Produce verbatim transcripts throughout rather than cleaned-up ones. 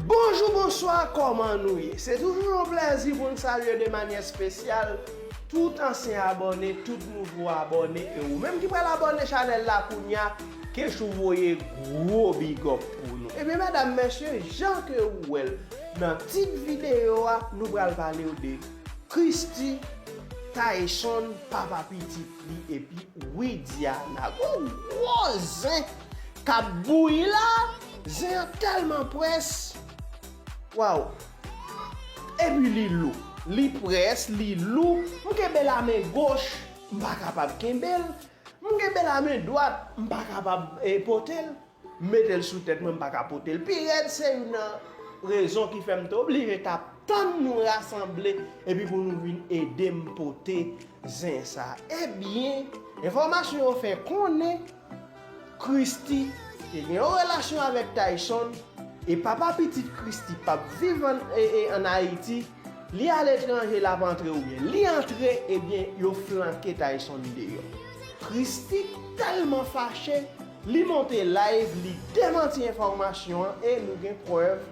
Bonjou, bonswa, kòman nou ye? Se toujou yon plèzi pou n salye de manyè espesyal tout ansyen abòne, tout nouvo abòne, e ou menm ki pral abòne chanèl la kounya, Kechou voye gwo big up pou nou. Ebyen, medam, mesye, jan ke ou wè l nan tit videyo a, nou pral pale w de Christie, Tyson, papa pitit li, epi Widiana. Gon gwo zen k ap bouyi la, zen an tèlman près. Waw! Epi li lou. Li près, li lou. M kenbe l a men goch, m pa kapab kenbe l. M kenbe l a men dwat, m pa kapab, eh, pote l. M mete l sou tèt mwen, m pa ka pote l. Pi rèd, se youn nan rezon ki fè m te oblije t ap tann nou rasanble epi pou nou vin ede m pote zen sa. Ebyen, enfòmasyon yo fè konnen Christie te gen yon relasyon avèk Tyson, e papa pitit Christie p ap viv an, e, e, ann Ayiti, li aletranje, l ap antre oubyen li antre, ebyen, yo flanke Tyson deyò. Christie tèlman fache, li monte live, li demanti enfòmasyon an, e nou gen prèv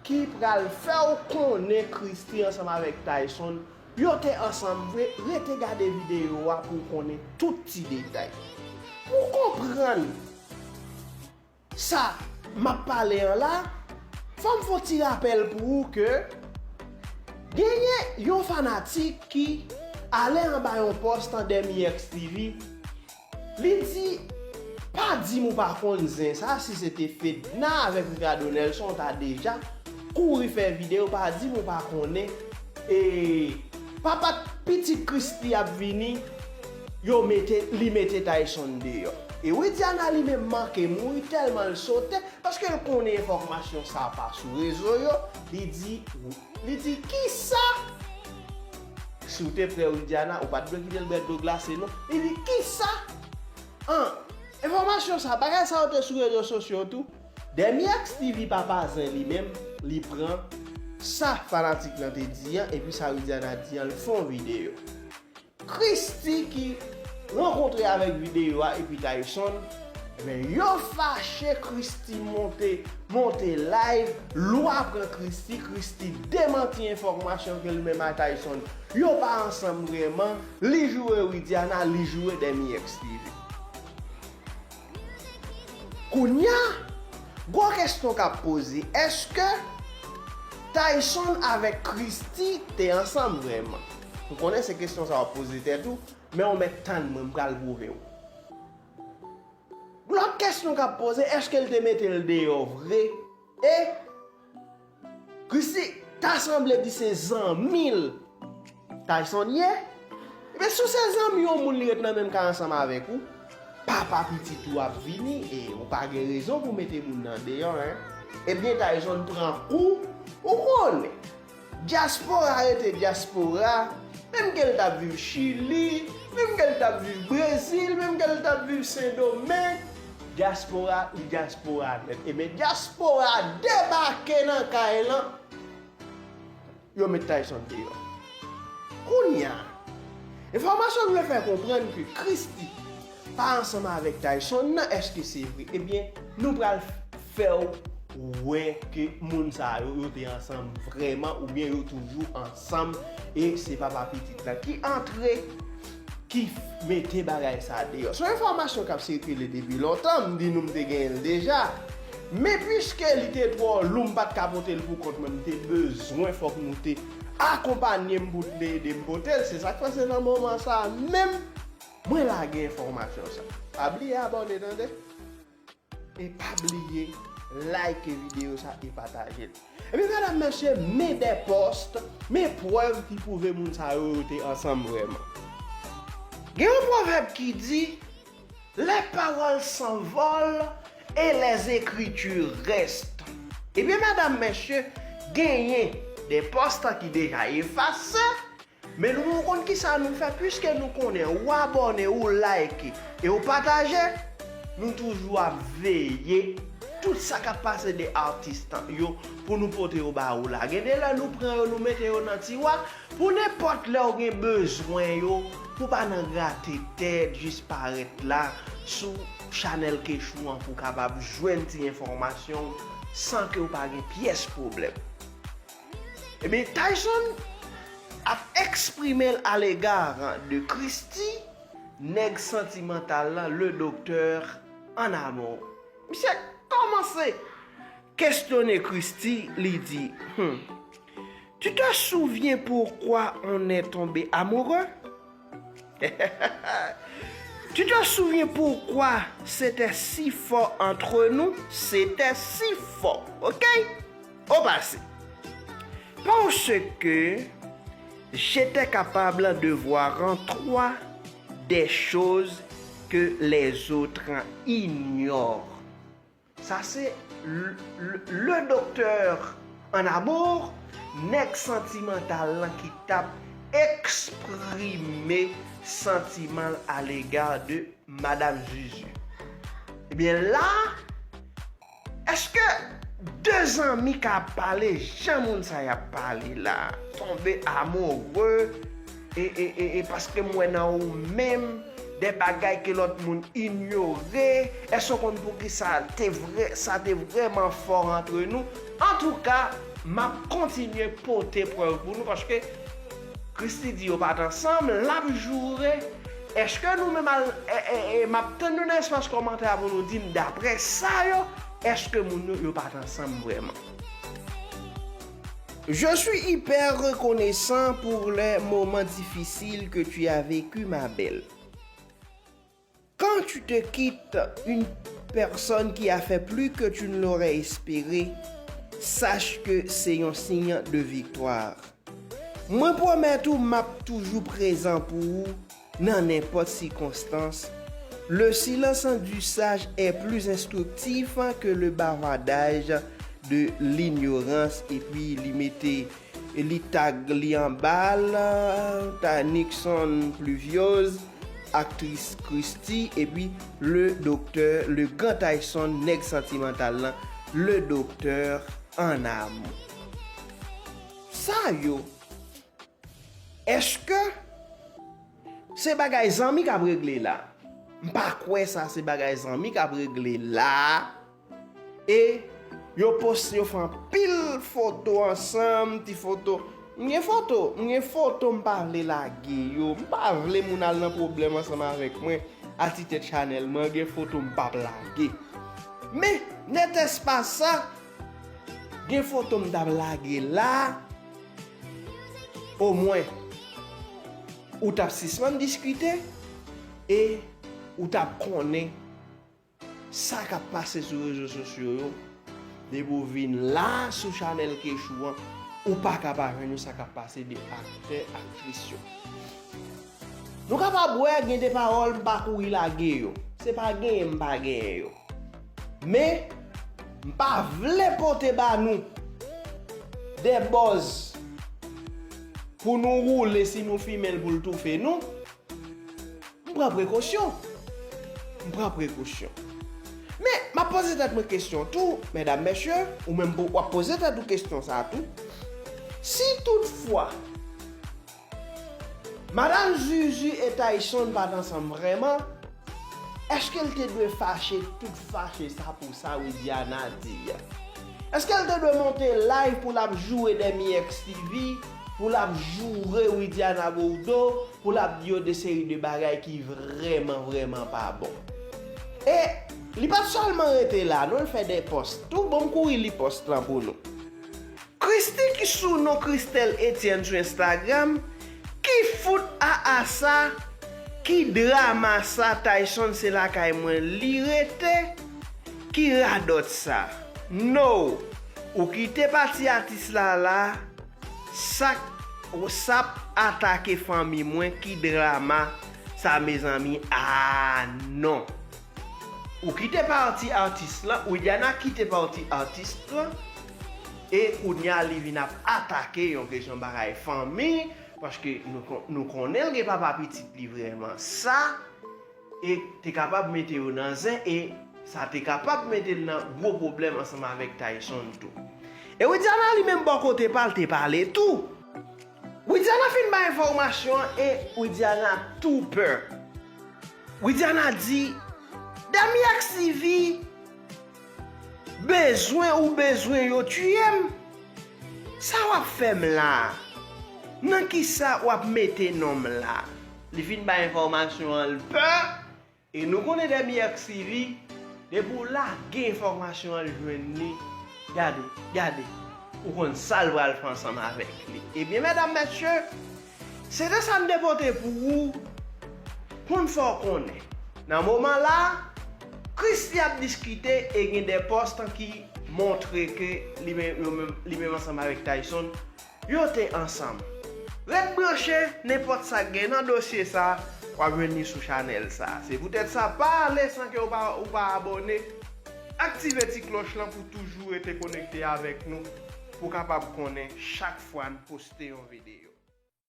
ki pral fè w konnen Christie ansanm avèk Tyson, yo te ansanm vre. Rete gade videyo a pou w konnen tout ti detay. Pou w konprann sa m ap pale an la, fò m fè yon ti rapèl pou ou ke genyen yon fanatik ki ale anba yon pòs nan Demi X T V. Li di, pa di m ou pa konn zen sa, si se te Fedna avèk Ricardo Nelson, w ta deja kouri fè videyo, pa di m ou pa konnen. E papa pitit Christie ap vini, yo mete, li mete Tyson deyò. E Widiana li menm manke mouri tèlman l sote, paske l konnen enfòmasyon sa pa sou rezo yo, li di, li di, kisa? Si w te prè Widiana, ou pa t dwe kite l bwè dlo glase non. Li di, kisa? An, enfòmasyon sa, bagay sa yo te sou rezo sosyo tou. Demi X T V papa zen li menm, li pran sa fanatik lan te di an, epi sa Widiana di an, l fè yon videyo. Christie ki rankontre avèk videyo a epi Tyson, ebyen, yo fache, Christie monte, monte live, lwa pran Christie, Christie demanti enfòmasyon ke li menm a Tyson, yo pa ansanm vrèman, li joure Widiana, li joure Demi X T V. Kounya, gwo kesyon k ap poze, èske Tyson avèk Christie te ansanm vrèman? M konnen se kesyon sa w ap poze tèt ou, men w mèt tann mwen, m pral pwouve w. Lòt kesyon k ap poze, èske l te mete l deyò vre? E Christie ta sanble di se zanmi l Tyson ye. Ebyen, si w se zanmi yon moun, li ret nan menm kay ansanm avèk ou, papa pitit ou ap vini, e ou pa gen rezon pou mete moun nan deyò, en. Ebyen, Tyson pran kou, ou konnen. Dyaspora rete dyaspora, menm ke l t ap viv Chili, menm ke l t ap viv Brezil, menm ke l t ap viv Sendomeng, dyaspora, li dyaspora nèt. Ebyen, dyaspora debake nan kay lan, yo met Tyson deyò. Kounya, enfòmasyon vle fè konprann ke Christie pa ansanm avèk Tyson nan, èske se vre? Ebyen, nou pral fè w wè ke moun sa yo, yo te ansanm vrèman, oubyen yo toujou ansanm, e se papa pitit lan ki antre, ki mete bagay sa deyò. Se yon enfòmasyon k ap sikile depi lontan, m di nou m te genyen l deja. Men piske li te twò lou, m pa t ka pote l pou kont mwen, m te bezwen fòk nou te akonpanye m pou te ede m pote l. Se sa k fè se nan moman sa a menm, mwen lage enfòmasyon sa. Pa bliye abòne, tande. E pa bliye like videyo sa e pataje l. Ebyen, medam, mesye, men de pòs, men prèv ki pwouve moun sa yo, yo te ansanm vrèman. Gen yon pwovèb ki di, les paroles s'envolent et les écritures restent. Ebyen, medam, mesye, genyen de pòs ki deja efase, men nou, nou konn kisa nou fè, piske nou konnen ou abòne, ou like e ou pataje, nou toujou ap veye tout sa k ap pase de atis yo pou nou pote yo ba ou la. Gen de lè nou pran yo, nou mete yo nan tiwa, pou nenpòt lè w gen bezwen yo, pou pa nan grate tèt, jis parèt la sou chanèl Kechou an pou kapab jwenn ti enfòmasyon san ke w pa gen pyès pwoblèm. Ebyen, Tyson ap eksprime l alega de Christie, nèg santimantal la, le docteur en amour. Misye kòmanse kesyone Christie, li di, hmm, tu te souviens pourquoi on est tombé amoureux? Tu te souviens pourquoi c'était si fort entre nous? C'était si fort, ok? Au passé. Parce que j'étais capable de voir en toi des choses que les autres ignorent. Sa se le, le, le docteur en amour, nèg santimantal lan ki t ap eksprime santiman l alega de Madam Zuzu. Ebyen la, èske de zanmi ka pale jan moun sa y ap pale la, tonbe amoureux, e, e, e, e paske m wè nan ou menm de bagay ke lòt moun inyore, èske w konn poukisa te vrè, sa te vrèman fò antre nou? Antouka, m ap kontinye pote prèv pou nou, paske Christie di yo pa t ansanm, l ap joure. Èske nou menm al, e, e, e, m ap tann nou nan espas kòmantè a pou nou di m, daprè sa yo, èske moun yo, yo pa t ansanm vrèman? Je suis hyper reconnaissant pour les moments difficiles que tu as vécu, ma belle. Quand tu te quittes une personne qui a fait plus que tu ne l'aurais espéré, sache que c'est un signe de victoire. Mwen pwomèt ou m ap toujou prezan pou ou nan nenpòt sikonstans. Le silence du sage est plus instructif que le bavardage de l'ignorance. Epi li mete, li tag li anba l, ta Nixon Pluviose, aktris Christie, epi le docteur, le grand Tyson, nèg santimantal lan, le docteur en amour. Sa yo, èske se bagay zanmi k ap regle la? M pa kwè sa se bagay zanmi k ap regle la. E yo poste, yo fè anpil foto ansanm, ti foto. M gen foto, m gen foto, m pa vle lage yo. M pa vle moun al nan pwoblèm ansanm avèk mwen a ti tèt chanèl mwen, gen foto m p ap lage. Men, n'était-ce pas ça, gen foto m t ap lage la, omwen, ou t ap sispann diskite e ou t ap konnen sa k ap pase sou rezo sosyo yo. Depi w vin la sou chanèl Kechou an, ou pa ka pa jwenn yo, sa k ap pase de aktè, aktris yo. Nou kapab wè gen de pawòl m pa kouri lage yo. Se pa genyen m pa genyen yo. Men, m pa vle pote ba nou de buzz pou nou woule, si nou fimen l pou l toufe nou. M pran prekosyon. M pran prekosyon. Men, m ap poze tèt mwen kesyon tou, medam, mesye, ou menm pou, w ap poze tèt ou kesyon sa a tou. Si toutfwa Madam Zuzu e Tyson pa t ansanm vrèman, èske l te dwe fache tout fache sa pou sa Widiana di a? Èske l te dwe monte live pou l ap joure Demi X T V, pou l ap joure Widiana Bourdeau, pou l ap di yo de seri de bagay ki vrèman, vrèman pa bon? E li pa t sèlman rete la, non, l fè de pòs tou. Bon, m kouri li pòs lan pou nou. Christie ki sou non Christelle Etienne sou Instagram, ki fout a a sa, ki drama sa, Tyson se lakay mwen li rete, ki radòt sa? No, ou kite pati atis la la, sa, sa p atake fanmi mwen, ki drama sa mezanmi, ah non. Ou kite pati atis lan, Widiana kite pati atis lan, e kounye a li vin ap atake yon kesyon bagay fanmi, paske nou, kon- nou konnen l gen papa pitit li vrèman sa, e te kapab mete yo nan zen, e sa te kapab mete l nan gwo pwoblèm ansanm avèk Tyson tou. E Widiana li menm bò kote pa l te pale tou. Widiana fin bay enfòmasyon an e Widiana tou pè. Widiana di, Demi X T V Bezwen ou bezwen yo tiye m? Sa w ap fè m la? Nan kisa w ap mete non m la? Li fin bay enfòmasyon an, l pè. E nou konnen dèmye X T V, depi w lage enfòmasyon an, l jwenn li. Gade, gade, ou konn sa l pral fè ansanm avèk li. Ebyen, medam, mesye, se te sa n te pote pou ou, pou n fè w konnen. Nan moman la, Christie ap diskite e gen de pòs ki montre ke li menm, yo menm, li menm ansanm avèk Tyson, yo te ansanm. Ret branche, nenpòt sa k gen nan dosye sa, w ap jwenn li sou chanèl sa. Se poutèt sa, pa ale san ke w pa, ou pa abòne. Aktive ti klòch lan pou toujou rete konekte avèk nou, pou w kapab konnen chak fwa n poste yon videyo.